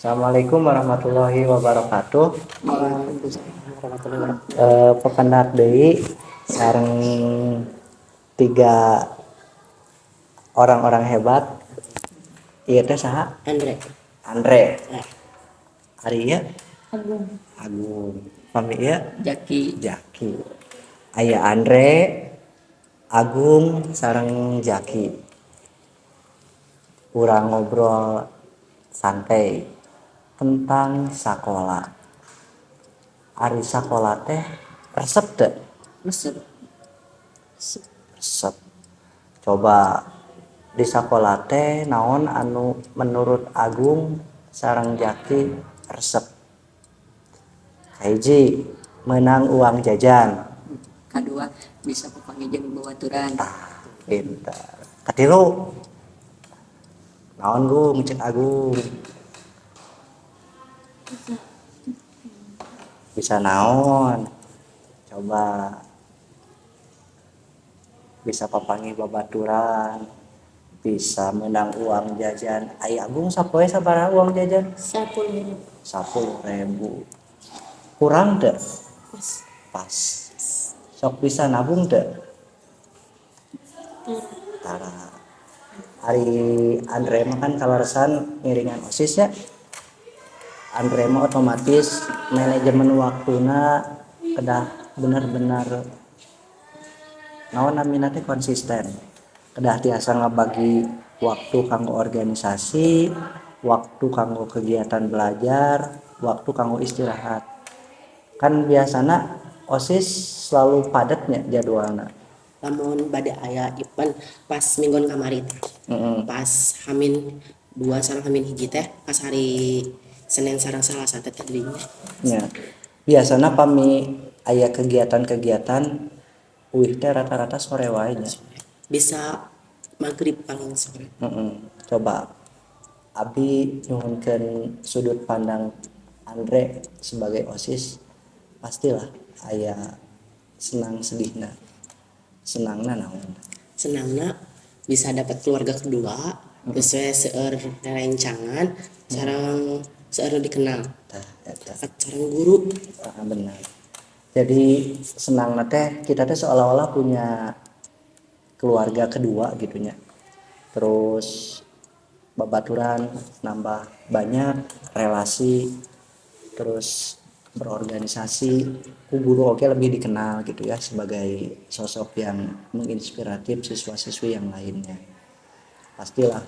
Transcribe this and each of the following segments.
Assalamualaikum warahmatullahi wabarakatuh. Waalaikumsalam warahmatullahi wabarakatuh. Pependak deui sareng tiga orang-orang hebat. Ieu teh saha? Andre. Andre. Eh. Ari ieu? Agung. Agung. Pami ieu? Jaki. Jaki. Aya Andre, Agung sareng Jaki. Urang ngobrol santai tentang sakola. Ari sakola teh resep teu? Resep. Resep. Coba di sakola teh naon anu menurut Agung sareng Jaki resep? Kahiji, menang uang jajan. Kedua, bisa papanggih jeung babaturan. Tah, pinter. Katilu, naon, Gung? Cek Agung. Bisa. Bisa naon? Coba. Bisa papanggih babaturan, bisa menang uang jajan. Ai Agung sapoe sabaraha uang jajan? 10.000. 10.000. Kurang teu? Pas. Pas. Sok bisa nabung teu? Tara. Tara. Ari Andre mah kan kaleresan ngiringan OSIS ya. Andre mah otomatis manajemen waktuna kedah bener-bener, naon namina teh, konsisten. Kedah tiasa ngabagi waktu kanggo organisasi, waktu kanggo kegiatan belajar, waktu kanggo istirahat. Kan biasana OSIS selalu padatnya jadwalna. Lamun bade aya event pas minggon kamari teh. Pas H-2 sareng H-1 teh, pas hari Senin sareng Salasa teh tadinya. Ya. Biasana pami aya kegiatan-kegiatan uih teh rata-rata sore wae nya. Bisa maghrib paling sore. Coba abi nyuhunkeun sudut pandang Andre sebagai OSIS, pastilah aya senang sedihna. Senangna naon? Senangna bisa dapat keluarga kedua, terus we seueur rerencangan sareng seueur nu dikenal. Tah, eta. Sareng guru. Ah, benar. Jadi senangna teh kita teh seolah-olah punya keluarga kedua gitu nya. Terus babaturan nambah banyak, relasi, terus berorganisasi, ku guru oke lebih dikenal gitu ya sebagai sosok yang menginspiratif siswa-siswi yang lainnya. Pastilah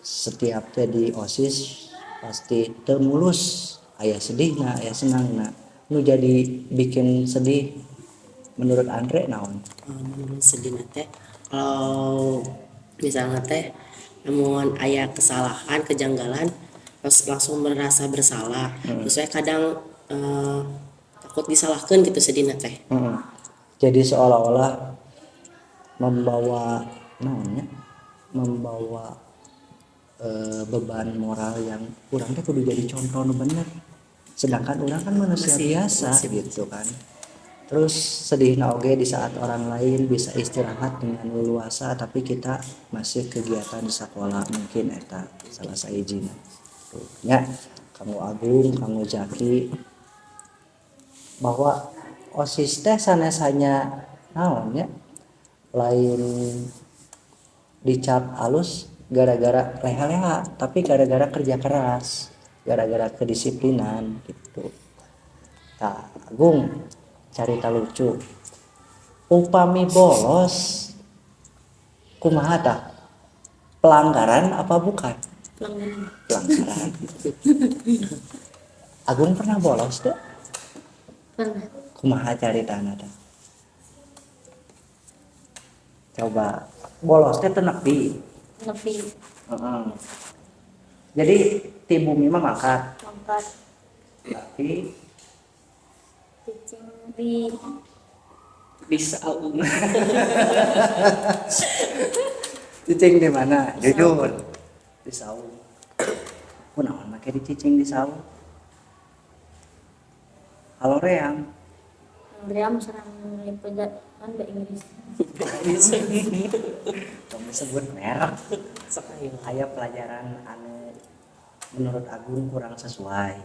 setiap jadi OSIS pasti teu mulus, aya sedihna, aya senangna. Nu jadi bikin sedih menurut Andre naon? Menurut sedih teh kalau misalnya teh lamun aya kesalahan, kejanggalan, terus langsung merasa bersalah. Terus saya kadang takut disalahkan gitu, sedih teh. Jadi seolah-olah membawa naonnya, membawa beban moral yang urang teh kudu jadi contoh nu bener, sedangkan urang kan manusia biasa gitu kan. Terus sedih oge di saat orang lain bisa istirahat dengan leluasa, tapi kita masih kegiatan di sekolah. Mungkin eta salah sahijina tuh nya, kanggo Agung, kanggo Jaki, bahwa OSIS teh sanes hanya, naon nya, lain dicap alus gara-gara leha-leha, tapi gara-gara kerja keras, gara-gara kedisiplinan gitu. Tah, Agung, carita lucu upami bolos kumaha tah? Pelanggaran apa bukan? Pelanggaran. Pelanggaran. Agung pernah bolos tuh? Pernah. Kumaha caritana tah? Coba, bolos teh teu nepi? Nepi. Heeh. Jadi ti bumi mah mangkat? Mangkat. Tapi Cicing di Di saung. Cicing di mana? Jujur. Di saung. Kunaon make dicicing di saung? Halo, reang. Andrea sareng pelajaran bahasa Inggris. Kamu sebut merek. Sok ayo. Aya pelajaran anu Menurut Agung kurang sesuai.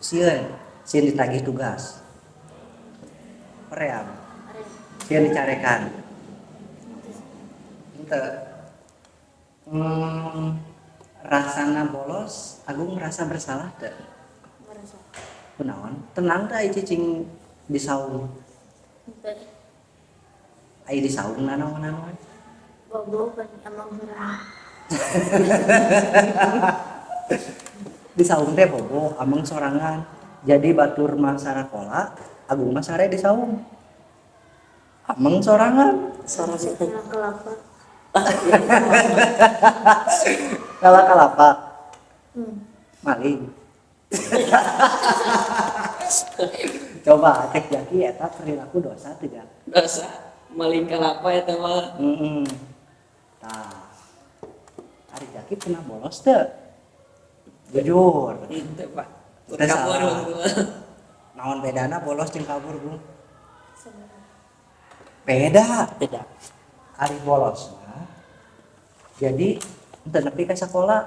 Sieun, sieun ditagih tugas. Hoream. Sieun dicarekan. Henteu. Rasana bolos, Agung merasa bersalah teu? Merasa. Kunaon? Tenang teh ai cicing di saung. Henteu. Ai di saung nanaon-naon? Bobo kan amang sorangan. Di saung teh bobo amang sorangan. Jadi batur mah sarakola, Agung mah sare di saung. Amang sorangan. Sorangan. Ngalak kelapa. Ngalak kalapa. Maling. Coba cek Jaki eta perilaku dosa tidak? Dosa maling kalapa eta mah. Tah. Ari Jaki pernah bolos teu? Jujur. Henteu, Pak. Teu Kabur. salah. Naon bedana bolos jeung kabur, Bung? Beda. Beda. Ari bolos mah. Jadi teu nepi ka sakola.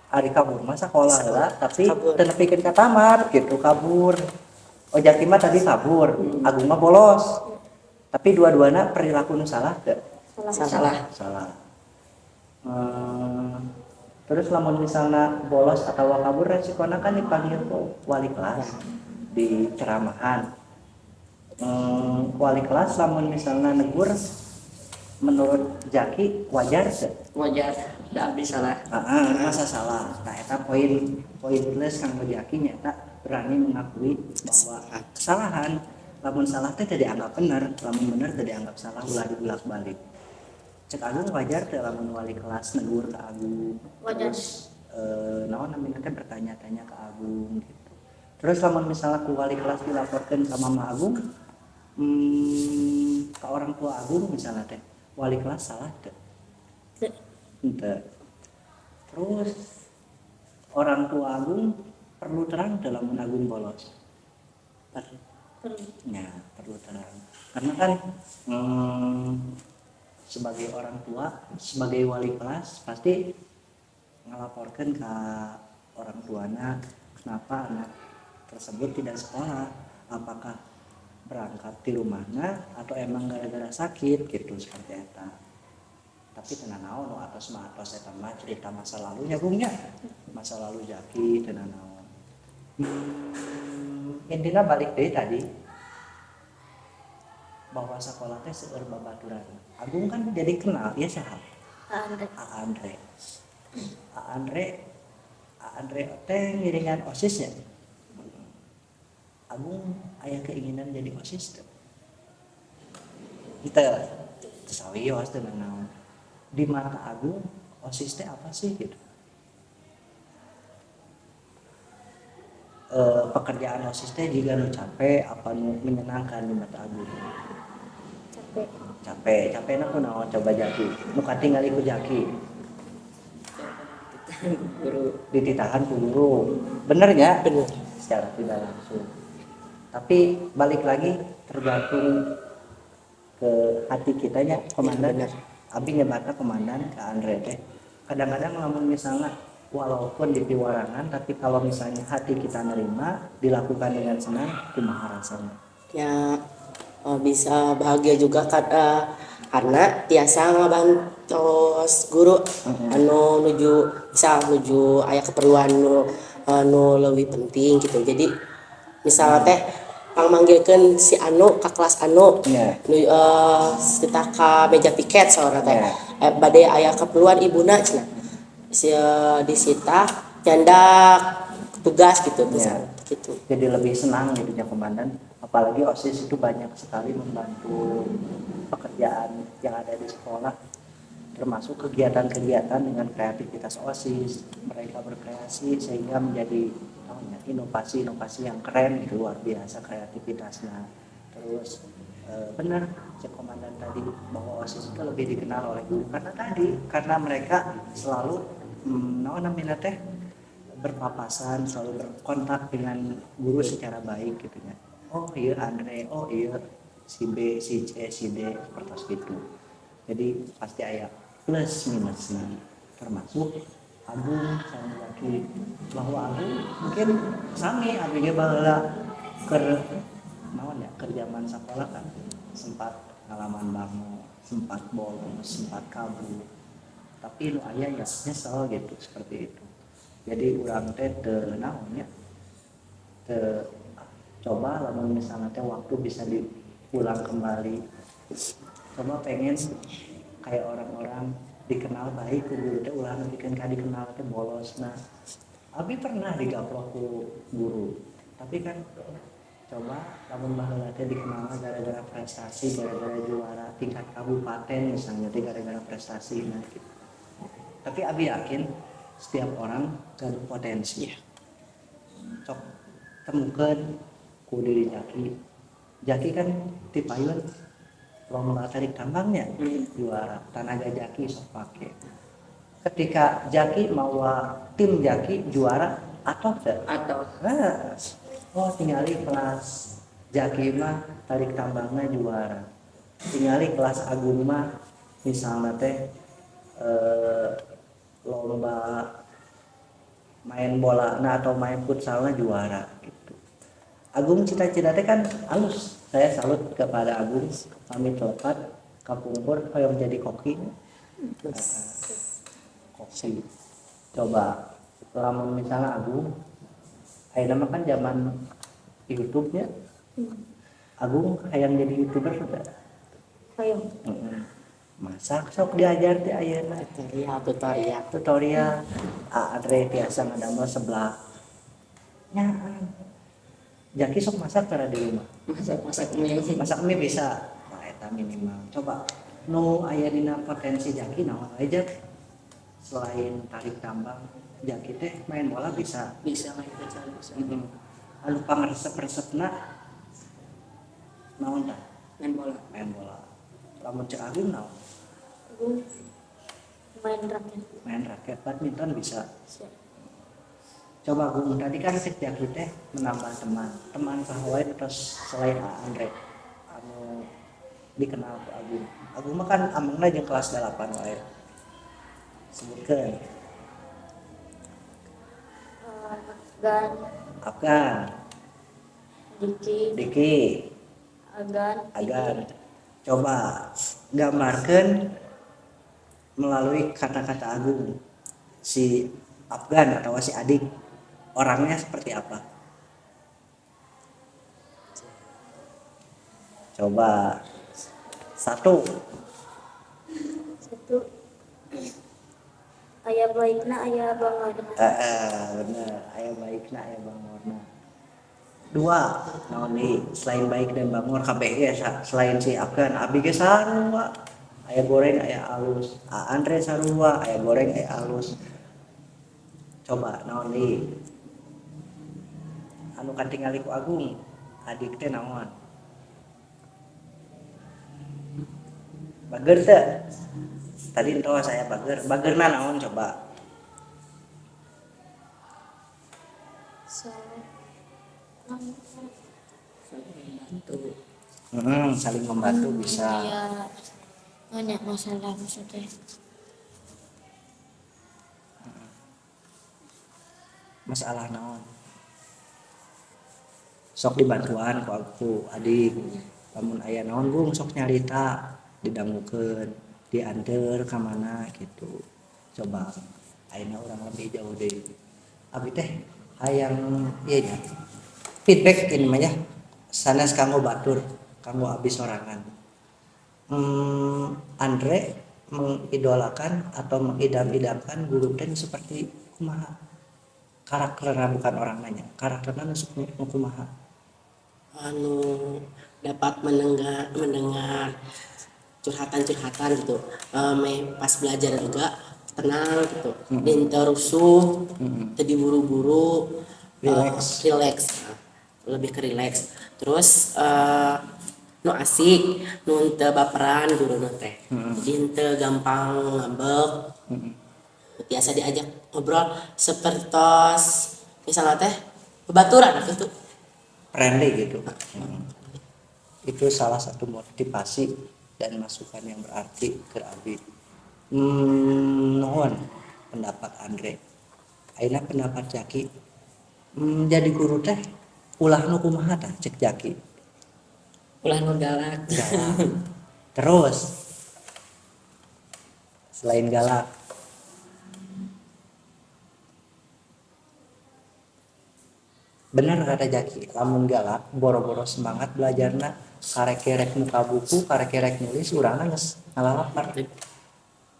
Ari kabur mah sakola heula, tapi teu nepikeun ka kamar gitu kabur. Oh Jaki mah tadi kabur, Agung mah bolos. Tapi dua-duana perilaku nu salah teu? Salah. Salah. Salah. Terus lamun misalnya bolos atau kabur resikona kan dipanggil ke wali kelas di ceramahan. Wali kelas lamun misalnya negur menurut Jaki wajar teu? Wajar, da abdi salah. Heeh, masa salah. Nah, eta poin poin plus kanggo Jaki nyata berani mengakui bahwa kesalahan. Lamun salah teh teu dianggap bener, lamun bener teu dianggap salah, ulah dibulak-balik. Cek Agung wajar teu lamun wali kelas negur ke Agung. Wajar. Terus naon namina teh bertanya-tanya ke Agung gitu. Terus lamun misalnya ku wali kelas dilaporkeun ka Mama Agung, ke orang tua Agung misalnya teh, wali kelas salah teu? Teu. Henteu. Terus orang tua Agung perlu terang teu lamun Agung bolos? Perlu. Perlu. Ya, perlu terang. Karena kan sebagai orang tua, sebagai wali kelas pasti ngelaporkan ke orang tuanya kenapa anak tersebut tidak sekolah, apakah berangkat di rumahnya atau emang gara-gara sakit gitu seperti eta. Tapi tenang naon nu atos mah atos eta mah cerita masa lalunya Bung nya. Masa lalu Jaki tenang naon. Intinya balik deui tadi bahwa sekolah teh seueur babaturan. Agung kan jadi kenal ya saha? Andre. A Andre. A Andre, A Andre teh ngiringan OSIS ya. Agung aya keinginan jadi OSIS teu? Henteu. Teu sawios teu nanaon. Di mata Agung OSIS teh apa sih gitu? Pekerjaan OSIS teh jiga nu capek apa nu menyenangkan di mata Agung? Capek. Capek, capekna kunaon coba Jaki? Nu katingali ku Jaki. Guru. Dititahan ku guru. Bener nya? Bener. Secara tidak langsung. Tapi balik lagi tergantung ke hati kitanya komandan. Bener. Abi nyebatna komandan ke Andre teh. Kadang-kadang lamun misalnya walaupun di piwarangan tapi kalau misalnya hati kita nerima dilakukan dengan senang kumaha rasanya? Ya bisa bahagia juga kan, karena tiasa ngabantos guru anu nuju misal nuju aya keperluan nu leuwih penting gitu. Jadi misalnya teh pangmanggilkeun si anu ka kelas anu nu kita ka meja piket saurna teh. Bade aya keperluan ibuna cenah. Si disita nyandak tugas gitu misalnya gitu. Jadi lebih senang gitu ya komandan, apalagi OSIS itu banyak sekali membantu pekerjaan yang ada di sekolah, termasuk kegiatan-kegiatan dengan kreativitas OSIS. Mereka berkreasi sehingga menjadi inovasi-inovasi yang keren gitu, luar biasa kreativitasnya. Terus benar cek komandan tadi bahwa OSIS itu lebih dikenal oleh guru karena tadi, karena mereka selalu naon namina teh berpapasan, selalu berkontak dengan guru secara baik gitu ya. Oh iya Andre, oh iya si B, si C, si D, seperti itu. Jadi pasti aya plus minusnya, termasuk Agung sama Jaki, bahwa Agung mungkin sami abdi ge baheula keur naon ya, keur zaman sakola kan sempat ngalaman bangun, sempat bolos, sempat kabur, tapi nu aya ya nyesel gitu, seperti itu. Jadi urang teh teu naon nya, teu coba lamun misalnya teh waktu bisa diulang kembali, coba pengen kayak orang-orang dikenal baik ku guru teh, ulah nepikeun ka dikenal teh bolos. Nah, abi pernah digaplok ku guru, tapi kan coba lamun baheula teh dikenal gara-gara prestasi, gara-gara juara tingkat kabupaten misalnya teh, gara-gara prestasi, nah gitu. Tapi abi yakin setiap orang gaduh potensi. Sok temukeun ku diri Jaki. Jaki kan tipayun lomba tarik tambangnya juara, tanaga Jaki sok pake. Ketika Jaki mawa tim Jaki juara atau teu? Atau. Nah, oh tingali kelas Jaki mah tarik tambangnya juara, tingali kelas Agung mah misalnya teh lomba main bola nah atau main futsalnya juara gitu. Agung cita-cita teh kan halus. Saya salut kepada Agung, pamit lepat kapungkur hoyong jadi koki. Koki. Coba lamun misalnya Agung ayeuna mah kan zaman YouTube-nya. Agung hayang jadi YouTuber sudah. Hoyong. Masak sok diajar teh ayeuna. Tutorial, tutorial. Tutorial. Andre tiasa ngadamel sebelah. Nya. Jaki sok masak cara di rumah. Masak-masak mie. Masak mie bisa. Nah, eta minimal. Coba nu aya dina potensi Jaki naon aja selain tarik tambang, Jaki teh main bola bisa. Bisa main futsal bisa. Anu pangaresep-resepna naon tah? Main bola. Main bola. Lamun cek Agung naon? Agung main raket. Main raket, badminton bisa. Bisa. Coba Agung, tadi kan cek Jaki teh menambah teman. Teman saha wae terus selain Andre anu dikenal ku Agung. Agung mah kan amengna jeung kelas 8 wae. Sebutkeun. Afgan. Afgan. Diki. Diki. Agan. Agan. Coba gambarkeun melalui kata-kata Agung si Afgan atau si Adik orangnya seperti apa? Coba satu. Satu. Aya baikna, aya bangorna. Bener, aya baikna, aya bangorna. Dua, naon deui? Selain baik dan bangor kabeh ge selain si Afgan, abi ge sarua. Aya goreng, aya alus. Andre sarua, aya goreng, aya alus. Coba naon deui? Anu katingali ku Agung, adik teh naon? Bager teh. Tadi entos saya bager. Bagerna naon coba? Saling membantu. Saling membantu bisa. Iya, banyak masalah maksudnya. Masalah naon? Sok dibantuan ku aku adik. Lamun aya naon Gung sok nyarita, didangukeun, dianter ka mana gitu. Coba ayeuna urang lebih jauh deui. Abi teh hayang ieu nya. Feedback ini mah ya. Sanes kanggo batur, kanggo abi sorangan. Andre mengidolakan atau mengidam-idamkan guru teh seperti kumaha? Karakterna bukan orang nanya, karakterna nu kumaha? Anu dapat mendengar curhatan-curhatan gitu. Pas belajar juga tenang gitu. Teu rusuh, teu diburu-buru, Relax. Relax. Lebih ke relax. Terus nu asik, nu teu baperan guru nu teh. Jadi teu gampang ngambek. Biasa diajak ngobrol sepertos misalnya teh bebaturan gitu. Friendly gitu. Itu salah satu motivasi dan masukan yang berarti ke abi. Nuhun. Pendapat Andre. Ayeuna pendapat Jaki. Jadi guru teh ulah nu kumaha tah cek Jaki? Ulah nu galak. Galak. Terus selain galak, bener kata Jaki, lamun galak boro-boro semangat belajarna, karek-kerek muka buku, karek-kerek nulis urangna geus ngalalapar.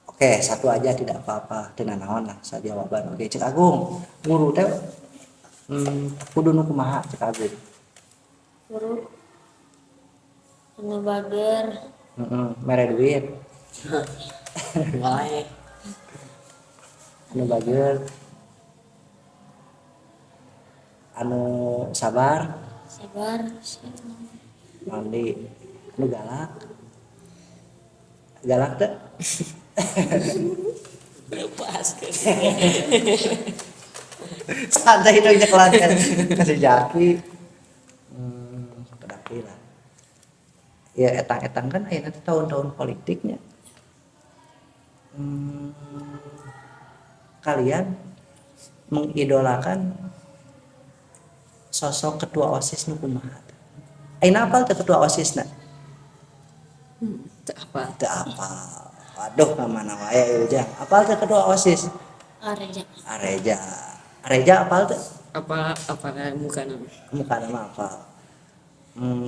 Oke, satu aja tidak apa-apa, teu nanaon lah sajawaban. Oke, cek Agung, guru teh kudu nu kumaha cek Agung? Guru anu bager. Heeh, mere duit. Boleh. Anu bager, anu sabar, sabar, mandi, anu galak, galak teh. Lepas. Santai dong nyekelan kan kasih Jaki. Kedapi lah. Ya etang-etang kan ayeuna teh tahun-tahun politiknya. Kalian mengidolakan sosok ketua OSIS nu kumaha? Ayeuna apal teh ketua OSIS na? Teu apa. Teu apal. Waduh, ka mana wae ieu jang. Apal teh ketua OSIS? Areja. Areja. Areja apal teh? Apa apa muka nama? Muka nama apal.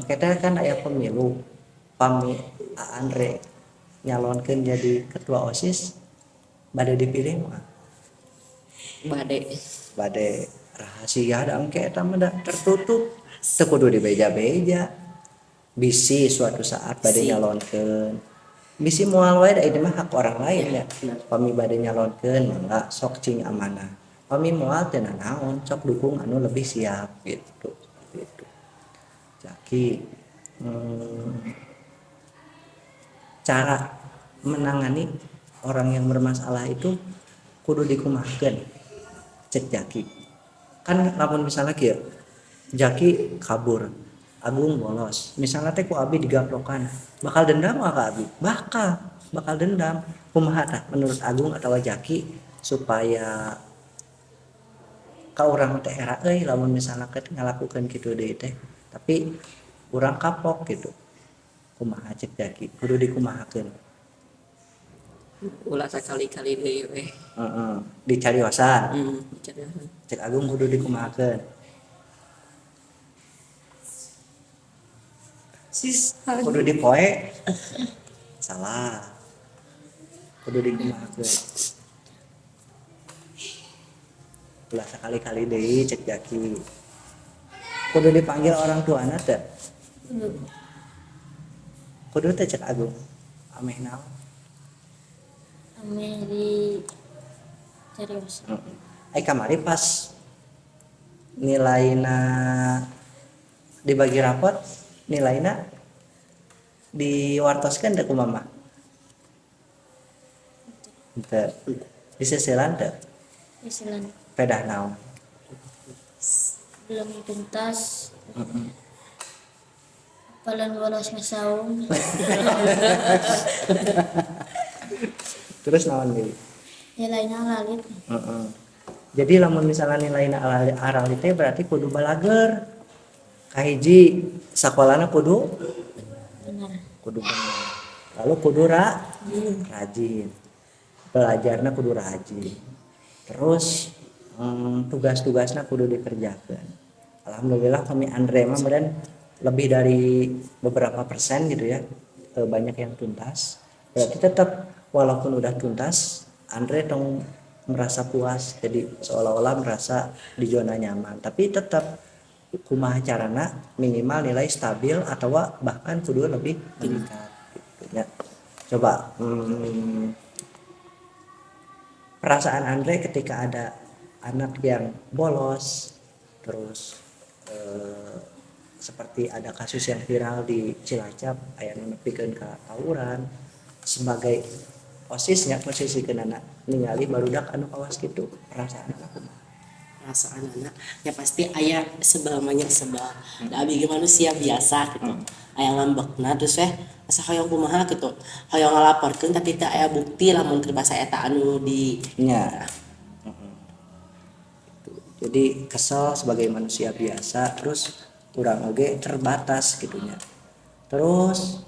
Kita kan aya pemilu. Pami Andre nyalonkeun jadi ketua OSIS bade dipilih mah? Bade. Bade rahasia da engke eta mah da tertutup. Teu kudu dibeja-beja. Bisi suatu saat bade nyalonkeun. Bisi moal wae da ini mah hak orang lain ya. Pami bade nyalonkeun mangga sok cing amanah. Pami moal teu nanaon, sok dukung anu lebih siap gitu. Seperti itu. Jaki, cara menangani orang yang bermasalah itu kudu dikumahakeun cek Jaki. Kan lamun misalnya kieu, Jaki kabur, Agung bolos, misalnya teh ku Abi digaplokan, bakal dendam ka Abi? Bakal dendam. Kumaha tah menurut Agung atau Jaki supaya ka urang teh era euy lamun misalnya ke ngalakukeun kitu deui teh, tapi urang kapok gitu. Kumaha cek Jaki? Kudu dikumahakeun. Ulah sakali-kali deui we. Heeh, dicariosan. Dicariosan. Cek Agung kudu dikumahakeun. Sisa. Kudu dipoe. Salah. Kudu dikumahakeun. Ulah sakali-kali deui cek Jaki. Kudu dipanggil orang tuana teh. Kudu teh cek Agung. Ameh naon? Ameh di carios. Ai kamari pas nilaina dibagi rapot, nilaina diwartoskeun teh ku mama? Teu. Disesilan teu? Disesilan. Pedah naon? Belum tuntas. Apalan bolos ngesaung. Terus naon deui? Nilainya lalit. Jadi lamun misalnya nilainya aralit teh berarti kudu balager. Kahiji sakolana kudu bener. Kudu bener. Lalu kudu rajin. Belajarna kudu rajin. Terus tugas-tugasna kudu dikerjakan. Alhamdulillah kami Andre mah meureun lebih dari beberapa persen gitu ya, banyak yang tuntas. Berarti tetap walaupun udah tuntas, Andre tong merasa puas, jadi seolah-olah merasa di zona nyaman. Tapi tetap kumaha carana minimal nilai stabil atau bahkan kudu lebih meningkat gitu ya. Coba perasaan Andre ketika ada anak yang bolos, terus seperti ada kasus yang viral di Cilacap, aya nu nepikeun ka tawuran, sebagai osisnya posisi kenana ningali barudak anu kawas kitu, perasaan anak kumaha? Perasaan anak ya pasti aya sebel, banyak sebel. Da abi ge manusia biasa gitu. Aya ngambekna, terus weh asa hoyong kumaha gitu, hoyong ngalaporkeun tapi teu aya bukti lamun keur basa eta anu di Nya. Gitu. Jadi kesel sebagai manusia biasa, terus kurang oge terbatas gitunya. Terus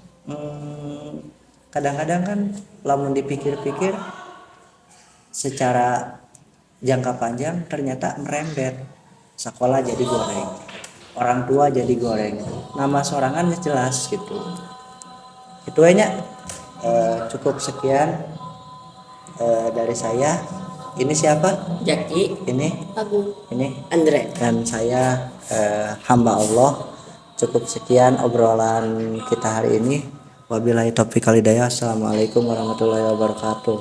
kadang-kadang kan lamun dipikir-pikir secara jangka panjang ternyata merembet. Sekolah jadi goreng, orang tua jadi goreng, nama sorangan jelas gitu. Itu aja. Cukup sekian dari saya. Ini siapa? Jaki. Ini? Agung. Ini? Andre. Dan saya hamba Allah. Cukup sekian obrolan kita hari ini. Wabillahi taufiq walhidayah. Assalamualaikum warahmatullahi wabarakatuh.